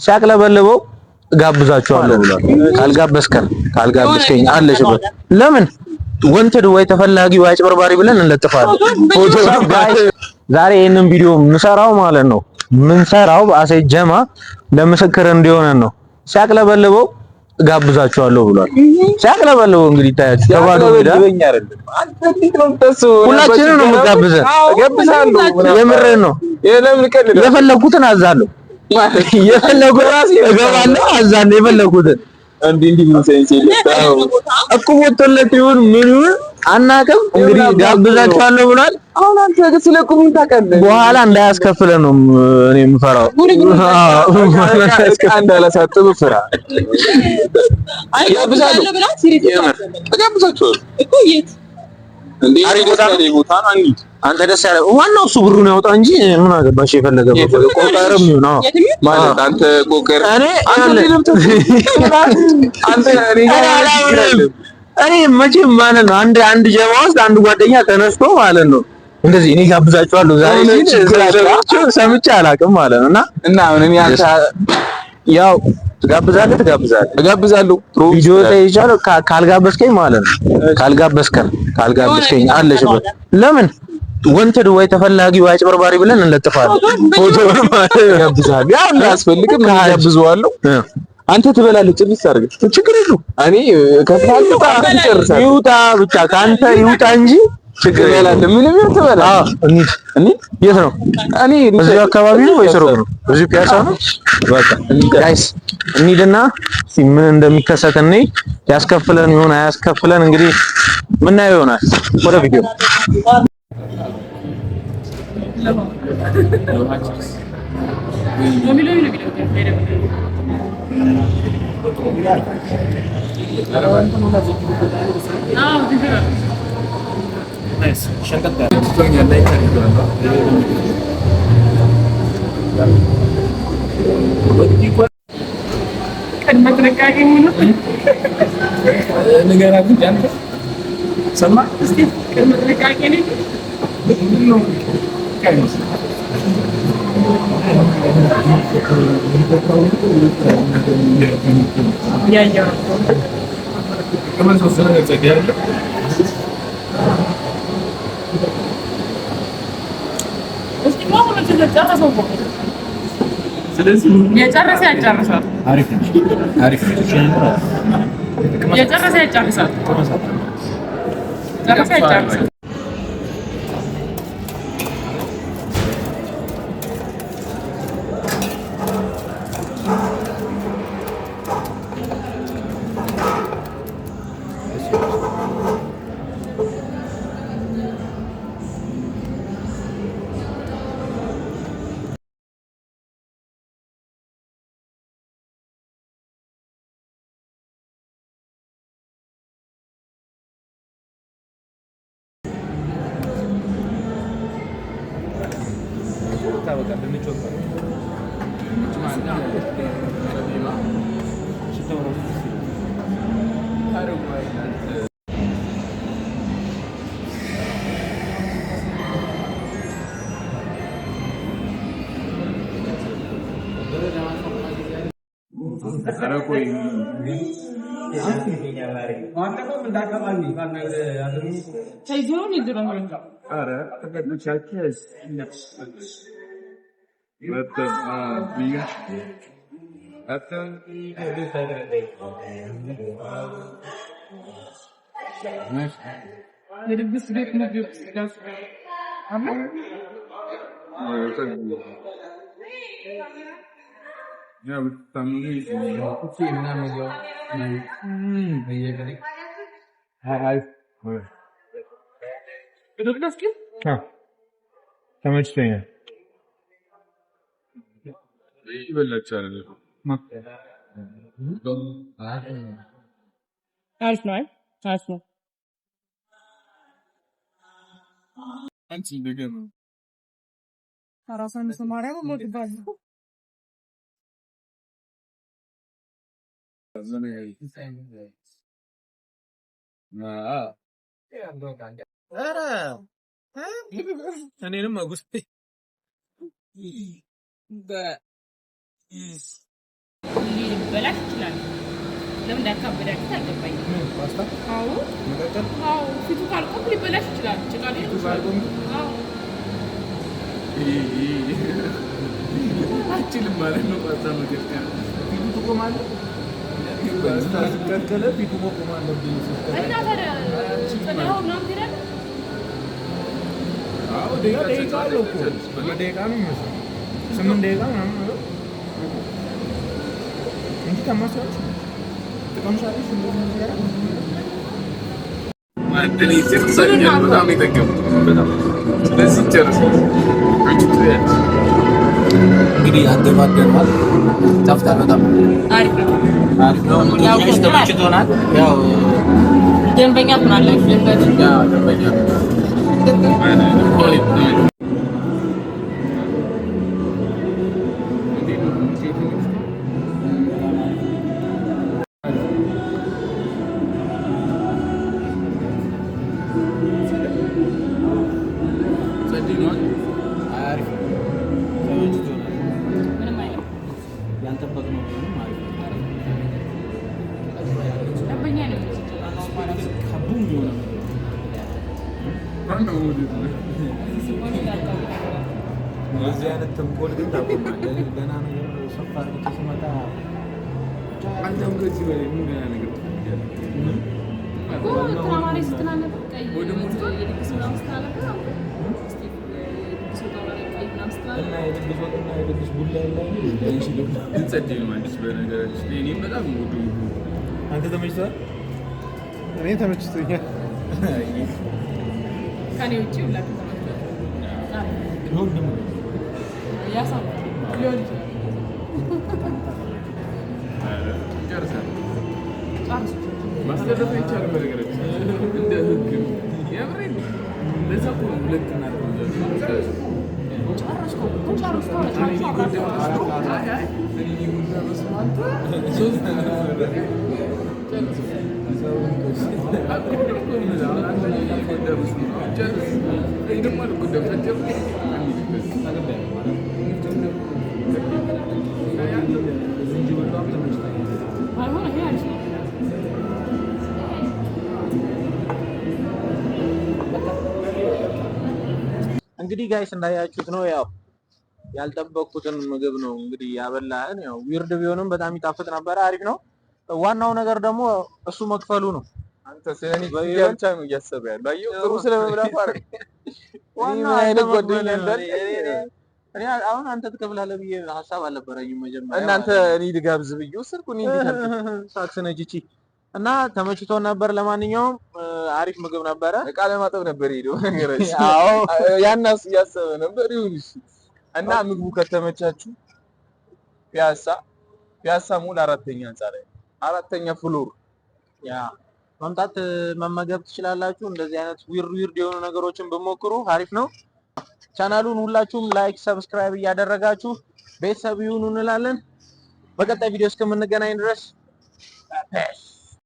ሲያቅለበልበው እጋብዛችኋለሁ ብሏል። ካልጋበዝከን ካልጋበዝከኝ አለሽበት ለምን wanted ወይ ተፈላጊ ወይ አጭበርባሪ ብለን እንለጥፋለን። ፎቶ ዛሬ ይሄንን ቪዲዮ ምሰራው ማለት ነው ምንሰራው በአሴ ጀማ ለምስክር እንዲሆነን ነው። ሲያቅለበልበው እጋብዛችኋለሁ ብሏል። ሲያቅለበልበው እንግዲህ ታያችሁ ተባዶ ሜዳ ሁላችንም ነው የምጋብዘን። የምርህን ነው። የፈለኩትን አዛለሁ የፈለኩትን እገባለሁ አዛለሁ የፈለኩትን እንዲህ ምን sense የለም እኮ ወጥቶለት ይሁን ምን ይሁን አናውቅም። እንግዲህ ጋብዛችኋለሁ ብሏል። አሁን አንተ ስለ እቁብ ምን ታውቃለህ? በኋላ እንዳያስከፍለን ነው እኔ የምፈራው። እንዳላሳጥብ ፍራ። አንተ ደስ ያለ ዋናው እሱ ብሩን ያውጣ እንጂ ምን አገባሽ? የፈለገ ቆቀርም ይሁን አዎ፣ ማለት አንተ ቆቀር እኔ መቼም ማለት ነው አንድ አንድ ጀማ ውስጥ አንድ ጓደኛ ተነስቶ ማለት ነው እንደዚህ እኔ ጋብዛችኋለሁ ዛሬ ሲል ሰምቼ አላውቅም ማለት ነው። እና እና አሁን እኔ አንተ ያው ትጋብዛለህ ትጋብዛለህ እጋብዛለሁ። ቪዲዮ ተይዣለሁ። ካልጋበዝከኝ ማለት ነው ካልጋበዝከን ካልጋበዝከኝ አለሽበት ለምን wanted ወይ ተፈላጊ ወይ አጭበርባሪ ብለን እንለጥፋለን። ፎቶ ማለት እጋብዛለሁ። ያ አያስፈልግም። እኔ እጋብዘዋለሁ። አንተ ትበላለህ። ጭርስ አድርገህ ችግር የለውም። እኔ እከፍላለሁ። ጨርሳለሁ። ይውጣ ብቻ ከአንተ ይውጣ እንጂ ችግር ትበላለህ። ምንም ይሁን ትበላለህ። አዎ እንሂድ። እንሂድ። የት ነው? እኔ እዚሁ አካባቢ ነው ወይስ ሩቅ ነው? እዚሁ ፒያሳ ነው። በቃ guys እንሂድና እስኪ ምን እንደሚከሰት እኔ ያስከፍለን ይሆን አያስከፍለን እንግዲህ ምናየው ይሆናል። ወደ ቪዲዮ ቅድመ ጥንቃቄ ንገራት እንጂ አንተ ሰማህ? እስኪ ቅድመ ጥንቃቄ ነኝ። ያየው የጨረሰ ያጨርሳል። የጨረሰ ያጨርሳል። ጨረሰ ያጨርሳል። የድግስ ቤት ምግብ ተመችቶኛል። አሪፍ ነው። አይ አሪፍ ነው። እኔንም አጉስ እንዳካበዳችሁት አልገባኝም። አዎ አዎ፣ ፊቱ ካልቆም ሊበላሽ ይችላል። ጭቃ ሊሆን ይችላል። አዎ። አችልም ማለት ነው። ፓስታ መቀቀል ፊቱ ትቆማለህ። ስትቀቀለ ፊቱ መቆም አለብኝ። እና ታዲያ ጥለኸው ምናምን ትሄዳለህ? አዎ። ደቂቃ አለው እኮ፣ በደቂቃ ነው የሚመስለው። 8 ደቂቃ ምናምን ነው እንጂ ታማስያለሽ፣ ትቀምሻለሽ እንደዚህ ነገር። እኔ ጨርሳኛል። በጣም ነው የጠገቡት። በጣም። ስለዚህ ጨርስ። አንቺ ትበያለሽ። እንግዲህ አገባደናል። ጠፍታል በጣም። አሪፍ ነው። አሪፍ ነው። ትንሽ ተመችቶናል። ያው ደንበኛ ትሆናላችሁ። ደንበኛ። ያው ደንበኛ። አሪፍ ነው። ተመችቶናል። ምንም አይልም። ያልጠበቅነው ቢሆንም አሪፍ ነው። ደንበኛ ነው የሚሆነው ማለት ነው። ከቡም የሆነ ሲሆን እንዳታውቅ። የዚህ አይነት ተንኮል ግን ታቆማለህ። ደህና ነገር ሰፋ አድርጌ ስመጣ አንተም ከዚህ በላይ ምን ደህና ነገር ትፈልጋለህ? እኮ ትራማ ላይ ስትል አልነበር? ቀይ ወደ ሞት የድግስ ምናምን ስትል አልነበር? አንተ? እስቲ የድግስ ወጣ ላይ ቀይ ምናምን ስትል እና አልነበር? የድግስ ወጥና የድግስ ቡላ የለም። ግን ጸዴ ነው አዲስ። በነገራችን ላይ እኔም በጣም የምወደው ምግብ ነው። አንተ ተመችቶሃል? እኔ ተመችቶኛል። ከኔ ውጭ ሁላችሁ ተመችቷል። ሁሉም። ያሳምራል ሊሆን ይችላል። ጨርሳለሁ። ጨርሱ። ማስተላለፍ አይቻልም። በነገራችን ላይ እንደ ህግ ነው። የምሬን ነው። ለዛ እኮ ነው ሁለት ጨረስኩ እኮ ጨረስኩ። ጨርሱ አብራችሁ። እኔ የጎዳ መስሎ አንተ ሶስት። ጨርስ። እኔ ደግሞ አልጎዳም። ሳትጨርስ አንሂድበት። ዝንጅብሏም ተመችቶኛል። ባይሆን ይሄ አሪፍ ነው። እንግዲህ guys እንዳያችሁት ነው፣ ያው ያልጠበቅኩትን ምግብ ነው እንግዲህ ያበላህን። ያው weird ቢሆንም በጣም ይጣፍጥ ነበረ። አሪፍ ነው። ዋናው ነገር ደግሞ እሱ መክፈሉ ነው። አንተ ስለ እኔ ክፍያ ብቻ ነው እያሰበ ያለው። አየሁ፣ ጥሩ ስለመብላቱ አይደል። እኔ ዋናው ምን አይነት አንተ ጓደኛ መክፈልህ ነው። እንዳለ። እኔ አሁን አንተ ትከፍላለህ ብዬ ሀሳብ አልነበረኝም መጀመሪያ። እናንተ እኔ ልጋብዝ ብዬ ወሰድኩ። እኔ እንዴት አልኩኝ? ሳክስ ነች ይቺ። እና ተመችቶ ነበር። ለማንኛውም አሪፍ ምግብ ነበረ። እቃ ለማጠብ ነበር የሄደው ነገራችን። አዎ። ያናስ እያሰበ ነበር። ይሁን እሺ። እና ምግቡ ከተመቻችሁ ፒያሳ፣ ፒያሳ ሞል አራተኛ ህንጻ ላይ፣ አራተኛ floor። Yeah፣ መምጣት መመገብ ትችላላችሁ። እንደዚህ አይነት weird weird የሆኑ ነገሮችን ብትሞክሩ አሪፍ ነው። ቻናሉን ሁላችሁም like፣ subscribe እያደረጋችሁ ቤተሰብ ይሁኑ እንላለን። በቀጣይ ቪዲዮ እስከምንገናኝ ድረስ peace።